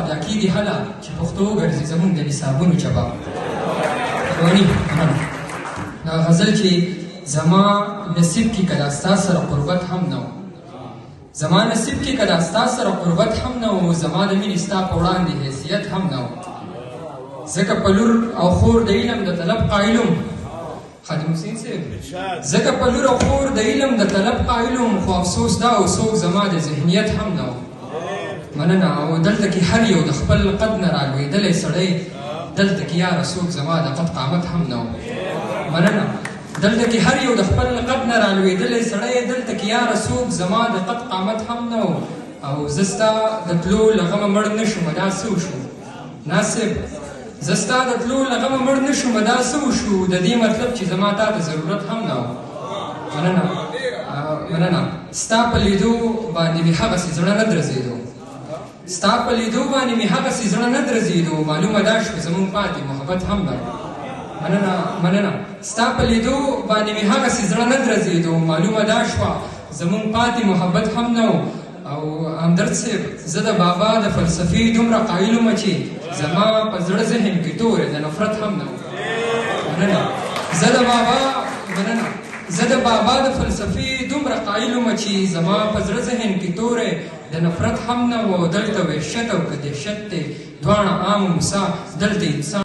دا کېږي هله چې پښتو وګرځي زمونږ د نصابونو ژبه. مهرباني، مننه. دا غزل چې زما نصیب کې که دا ستا سره قربت هم نه و، زما نصیب کې که دا ستا سره قربت هم نه و، زما د مینې ستا په وړاندې حیثیت هم نه و، ځکه په لور او خور د علم د طلب قایل وم. خادم حسین صاحب، ځکه په لور او خور د علم د طلب قایل وم، خو افسوس دا و څوک زما د ذهنیت هم نه و. مننه. او دلته کې هر یو د خپل قد نه رالوېدلی سړی، دلته کې یاره څوک زما د قد قامت هم نه و. مننه. دلته کې هر یو د خپل قد نه رالوېدلی سړی، دلته کې یاره څوک زما د قد قامت هم نه و. او زه ستا د تلو له غمه مړ نه شوم، دا څه وشو ناصب؟ زه ستا د تلو له غمه مړ نه شوم، دا څه وشو؟ د دې مطلب چې زما تا ته ضرورت هم نه و. مننه، مننه. ستا په لیدو باندې مې هغسې زړه نه درزېدو، ستا په لیدو باندې مې هغسې زړه نه درزېدو، معلومه دا شوه زمونږ پاتې محبت هم نه و. مننه، مننه. ستا په لیدو باندې مې هغسې زړه نه درزېدو، معلومه دا شوه زمونږ پاتې محبت هم نه و. او همدرد صاحب، زه د بابا د فلسفې دومره قایل وم چې زما په زړه ذهن کې تورې د نفرت هم نه و. مننه. زه د بابا، مننه، زه د بابا د فلسفې دومره قایل وم چې زما په زړه ذهن کې تورې د نفرت هم نه و. دلته وحشت او که دهشت دی دواړه عام موسی، دلته انسان